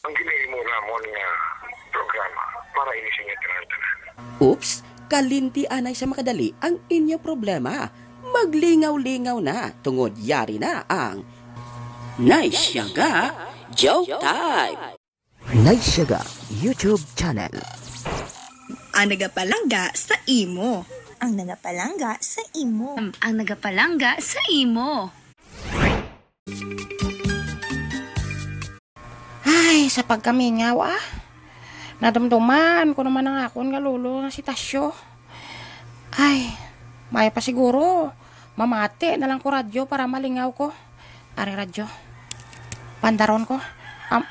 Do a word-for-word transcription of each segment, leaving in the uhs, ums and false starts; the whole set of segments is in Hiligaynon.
Ang ginahimo namon nga programa para ini sa inyo tanan-tanan. Oops, kalinti anay sa makadali ang inyo problema. Maglingaw-lingaw na tungod yari na ang Nice Siya Ga Joke Time. Nice Siya Ga YouTube channel. Ang nagapalangga sa imo. Ang nagapalangga sa imo. Ang nagapalangga sa imo. Ay, sa pagkamingaw, ah. Nadumduman ko naman ang akon nga lolo nga si Tasyo. Ay, may pa siguro. Mamati na lang ko radyo para malingaw ko. Ari radyo. Pandaron ko. Am-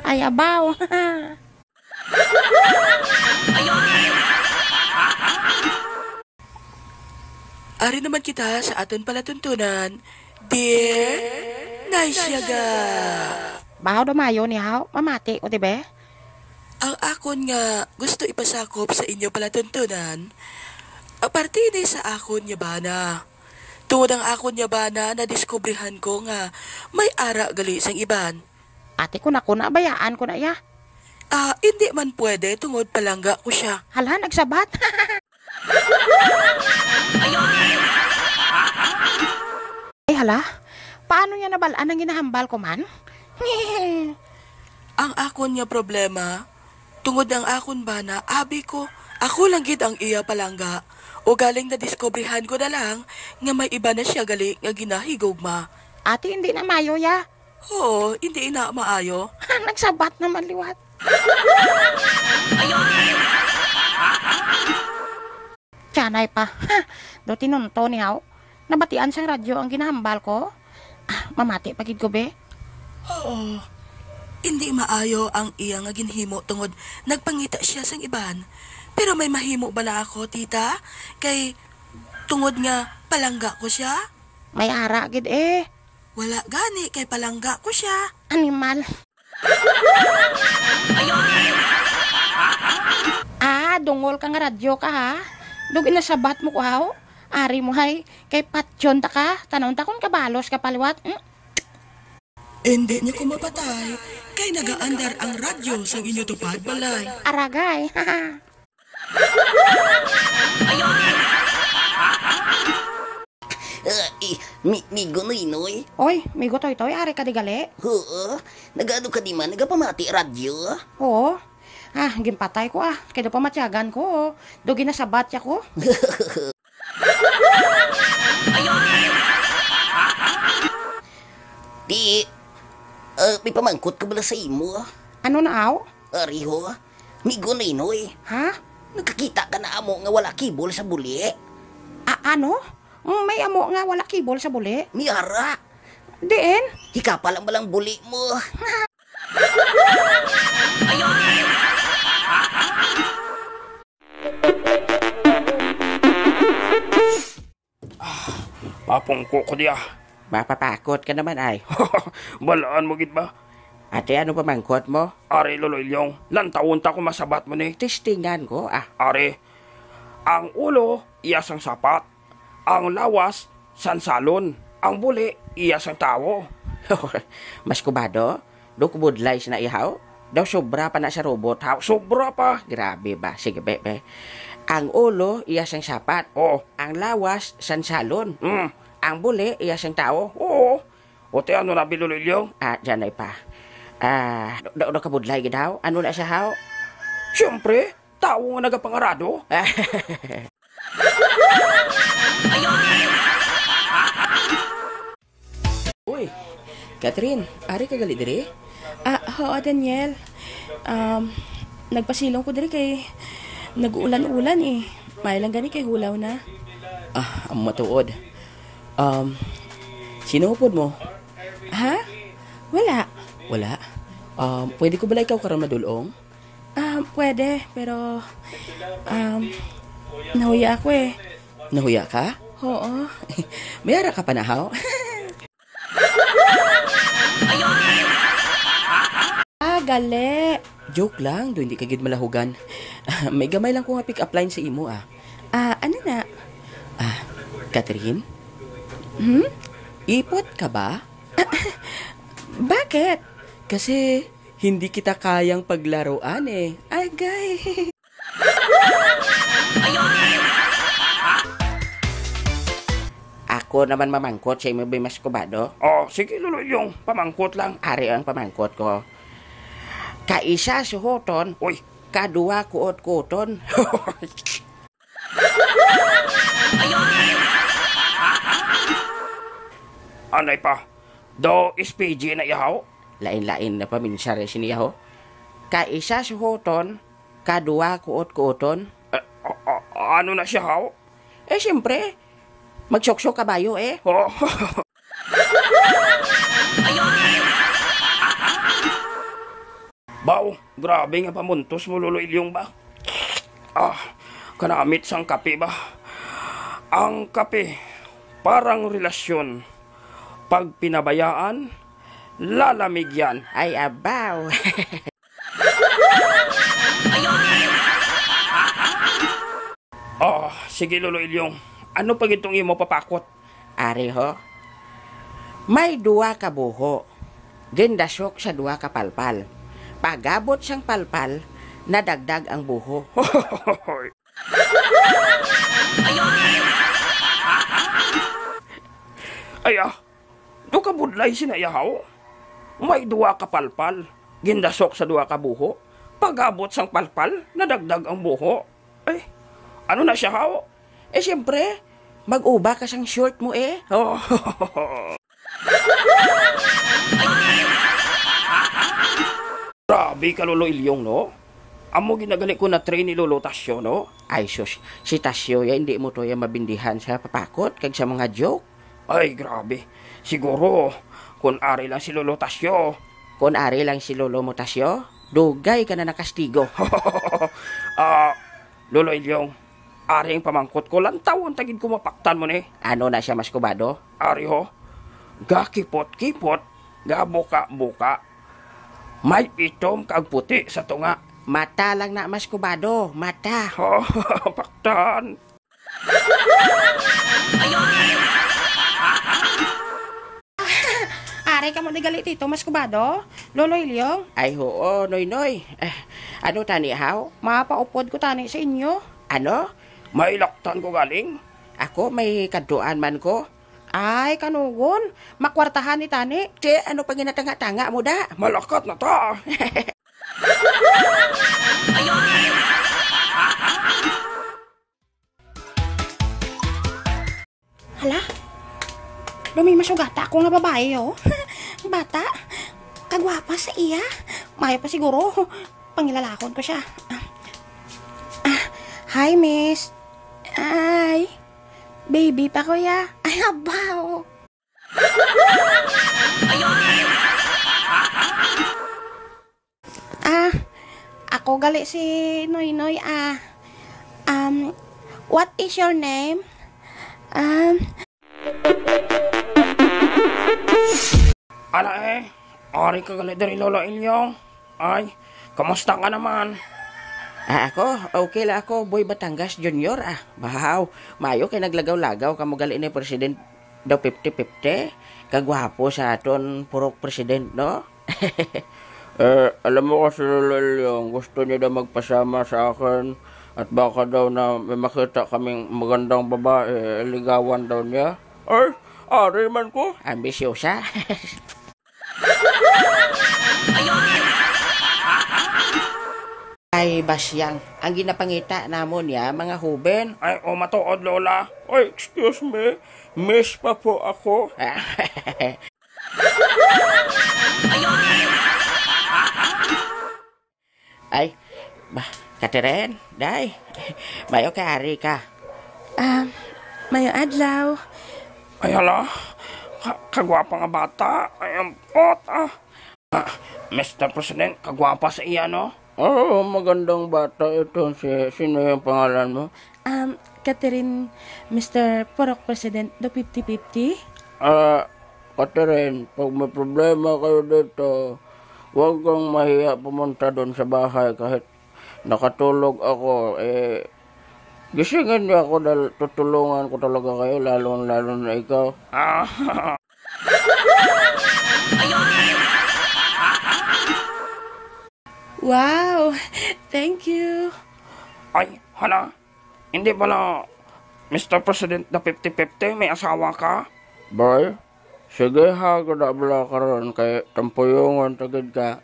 Ay, abaw. Ari naman kita sa aton palatuntunan, Dear Nice Siya Ga. Bahaw daw mayo ni haw, mamati ko, di ba? Ang akon nga gusto ipasakop sa inyo palatuntunan, aparte ni sa akon nga bana. Tungod ang akon nga bana, nadiskubrihan ko nga may ara gali sang iban. Ate ko na ko, nabayaan ko na iya. Ah, hindi man pwede tungod palangga ko siya. Hala, nagsabat. Ay, hala. Paano niya nabalaan ang ginahambal ko man? Ang akon nga problema, tungod ang akon bana, abi ko, ako lang gid ang iya palangga. O galing nadiskubrihan ko na lang nga may iba na siya gali nga ginahigugma. Ate, hindi na mayo ya. Oo, hindi ina maayo. Nagsabat naman liwat. Tiyanay pa. Ha, do tinunto ni haw. Nabatian sang radyo ang ginahambal ko. Ah, mamati pa gid ko, be. Oo. Hindi maayo ang iya nga ginhimo tungod nagpangita siya sang iban. Pero may mahimo bala ako, tita? Kay tungod nga palangga ko siya? May ara gid eh. Wala gani kay palangga ko siya. Animal. Ah, dungol ka nga radyo ka, ha? Dug inasabat mo ko, haw? Ari mo, hay. Kay patyon ta ka. Tanong ta kung kabalos ka paliwat. Hmm? Hindi niya ko mapatay. Kay nagaandar ang radyo sang inyo tupad balay. Aragay. Ah, eh, mi-, migo Noynoy. Oy, migo Toytoy, ari ka di gali? Oo. Nagano ka di man? Nagapamati radyo? Oo. Ah, ginpatay ko, ah. Kay daw pamatyagan ko. Daw ginasabat ya ko. Di, ah, may pamangkot ko bala sa imo. Ano na, aw? Ari ho, migo Noynoy. Ha? Nakakita ka na amo nga wala kibol sa buli? A-, ano? May amo nga wala kibol sa buli? May ara. Diin? Hikapa lang balang buli mo. Ah, mapungko ko diya. Mapapakot ka naman, ay. Balaan mo gid ba? Ate, ano pamangkot mo? Ari, Lolo Ilyong, lantawon ta kung masabat mo ni. Testingan ko, ah. Ari, ang ulo, iya sang sapat. Ang lawas, sansalon. Ang buli, iya sang tawo. Mas kubado? Do kubudlay sina ihaw? Daw sobra pa na sa robot, haw? Sobra pa! Grabe ba? Sige, be, be. Ang ulo, iya sang sapat. Oo. Ang lawas, sansalon. Mm. Ang buli, iya sang tawo. Oo. O, ti ano na, Bilolilyo? Ah, diyan ay pa. Ah, do, do, do kabudlay gid, haw? Ano na siya, haw? Siyempre, tawo nga nagapangarado. Uy, Catherine, ari ka gali diri? Ah, oo, Daniel. Um, nagpasilong ko diri kay nag-uulan-ulan eh. May lang gani kay hulaw na. Ah, ang matuod. Um, sino upod mo? Ha? Wala. Wala? Um, pwede ko bala ikaw karon madulong? Ah, pwede, pero, um, nahuya ako eh. Nahuya ka? Oo. May ara ka pa na, haw? Ah, gali. Joke lang, do hindi ka gid malahugan. May gamay lang ko nga pick-up line sa imo, ah. Ah, ano na? Ah, Catherine? Hmm? Ipot ka ba? Bakit? Kasi hindi kita kayang paglaruan eh. Agay. Ako naman mamangkot sa imo, Bay Maskubado. Oh, sige, Lolo Ilyong, pamangkot lang. Ari ang pamangkot ko. Kaisa suhoton, uy, kaduwa kuot-kuton. Anay pa, daw S P G na iyahaw? Lain-lain na paminsar sini, ho. Kaisa suhoton, kaduwa kuot-kuoton. Eh, a-, a-, ano na siya, haw? Eh, siyempre, magsuksok kabayo, eh. Oh. Baw, grabe nga pamuntos mo, Lolo Ilyong, ba? Ah, kanamit sang kape ba? Ang kape, parang relasyon. Pag pinabayaan, lalamig yan. Ay, abaw. Oh, sige, Lolo Ilyong. Ano pa gitong imo papakot? Ari ho, may duwa ka buho. Gindasok sa duwa ka palpal. Pagabot sang palpal, nadagdag ang buho. Ay, ah, do ka budlay sina iyahaw? May duwa ka palpal, gindasok sa duwa ka buho. Pagabot sang palpal, nadagdag ang buho. Ay, ano na siya, haw? Eh, siyempre, mag-uba ka sang short mo, eh. Oh. Grabe ka, Lolo Ilyong, no? Amo ginagali ko na train ni Lolo Tasyo, no? Ay, sus, si Tasyo, ya, hindi mo to ya mabindihan sa papakot kag sa mga joke. Ay, grabe. Siguro, kun ari lang si Lolo Tasyo. Kun ari lang si Lolo mo, Tasyo, dugay ka na nakastigo. Ah, Lolo Ilyong, ari ang pamangkot ko, lantawon ta gid ko mapaktan mo ni. Ano na siya, Maskubado? Ari ho, gakipot-kipot, gabuka-buka, may itom kag puti sa tunga. Mata lang na, Maskubado, mata. Paktan. Aray ka mo di gali, Tito Maskubado, Lolo Ilyong. Ay, oo, Noy Noy. Eh, ano tani, haw? Mapaupod ko tani sa inyo. Ano? May laktan ko galing? Ako, may kadtuan man ko. Ay, kanugon, makwartahan ni tani. Ti, ano pa ginatanga-tanga mo da? Malakat na ta. Hala, may masugata ako nga babae, oh. Bata, kagwapa sa iya. Mayo pa siguro, pangilalakon ko siya. Ah, hi, miss. Ay, baby pa ko, ya. Ay, abaw. Ah, ako gali si Noynoy, ah. Um, what is your name? Um, Ala eh, ari ka gali diri, Lolo Ilyong. Ay, kamusta ka naman? Ah, ako, okay lang ako, Boy Batangas Junior, ah. Bahaw, mayo kay naglagaw-lagaw kamo gali ni President daw fifty fifty. Kagwapo sa aton purok president, no? Eh, alam mo kasi, Lolo Ilyong, gusto niya daw magpasama sa akin at baka daw na may makita kaming magandang babae, eh, ligawan daw niya. Ay, ari man ko. Ambisyosa. Ay, Basyang, ang ginapangita namon niya, mga huben. Ay, o matuod, Lola. Oy, excuse me. Miss pa po ako. Ay, ba, Catherine, day. Mayo kay ari ka. Ah, mayo adlaw. Ay, hala. Ka-, kagwapa nga bata. Ay, ang pot, ah. Ah, Mister President, kagwapa sa iya, no? Oh, magandang bata ito. Si, sino yung pangalan mo? Um, Catherine, Mister Purok President, the fifty fifty? Ah, Catherine, pag may problema kayo dito, huwag kang mahiya pumunta doon sa bahay kahit nakatulog ako, eh, Gisingan niya ako dahil tutulungan ko talaga kayo, lalo-lalo na ikaw. Ah. Wow! Thank you! Ay, hala. Hindi pala, Mister President na fifty fifty, may asawa ka? Boy, sige ha, gud na bala karon kay tampuyongon ta gid ka.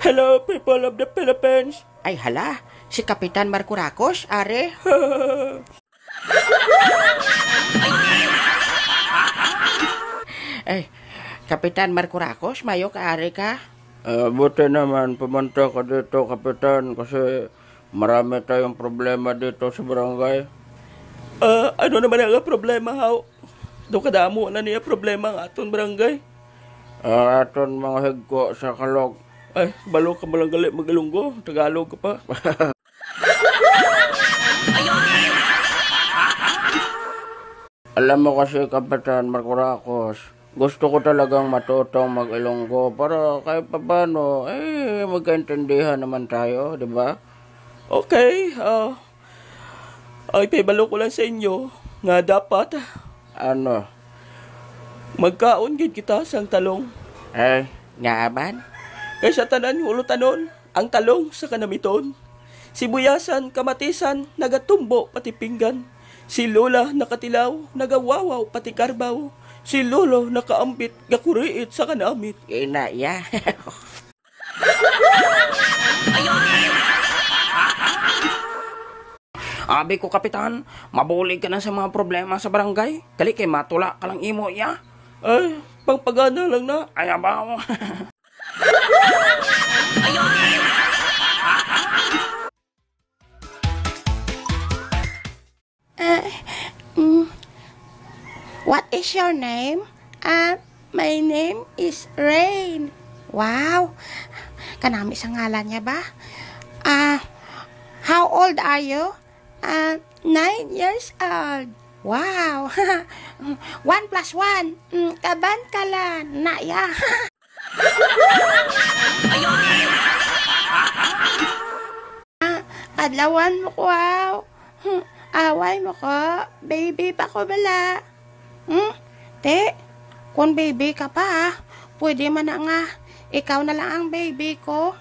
Hello, people of the Philippines! Ay hala, si Kapitan Marco Racos, are? Ay, Kapitan Marco Racos, mayo ka, are ka? Ah, buti naman, pumunta ka dito, Kapitan, kasi marami tayong problema dito sa barangay. Ah, ano naman ang problema, haw? Daw kadamo na niya problema ang aton barangay. Ang aton mga higko sa kalog. Ay, balo ka mo lang gali mag-Ilonggo. Tagalog ka pa. Alam mo kasi, Kapitan Marco Racos, gusto ko talagang matutong mag-Ilonggo para kahit papano, eh, magkaintindihan naman tayo, di ba? Okay, ah, ay, pahibalo ko lang sa inyo nga dapat Ano? magkaon gid kita sang talong. Eh, nga man? Kay sa tanan hulutanon, ang talong sa kanamiton. Sibuyasan, kamatisan, nagatumbo pati pinggan. Si Lola nakatilaw, nagawawaw pati karbaw. Si Lolo nakaambit, gakuriit sa kanamit. Ina ya. Abi ko, Kapitan, mabulig ka na sa mga problema sa barangay. Kali kay matula ka lang imo, ya. Ay, pangpagana lang na. Ay, abaw. Ah, mm. What is your name? Ah, my name is Rain. Wow! Kanami sa ngalan niya ba? Ah, how old are you? Ah, nine years old. Wow! One plus one. Mm, kaban ka lang. Na, ya. Ah, adlawan mo ko, aw. Hmm, away mo ko. Baby pa ko bala. Hmm? Te, kung baby ka pa, ah, pwede man na nga ikaw na lang ang baby ko.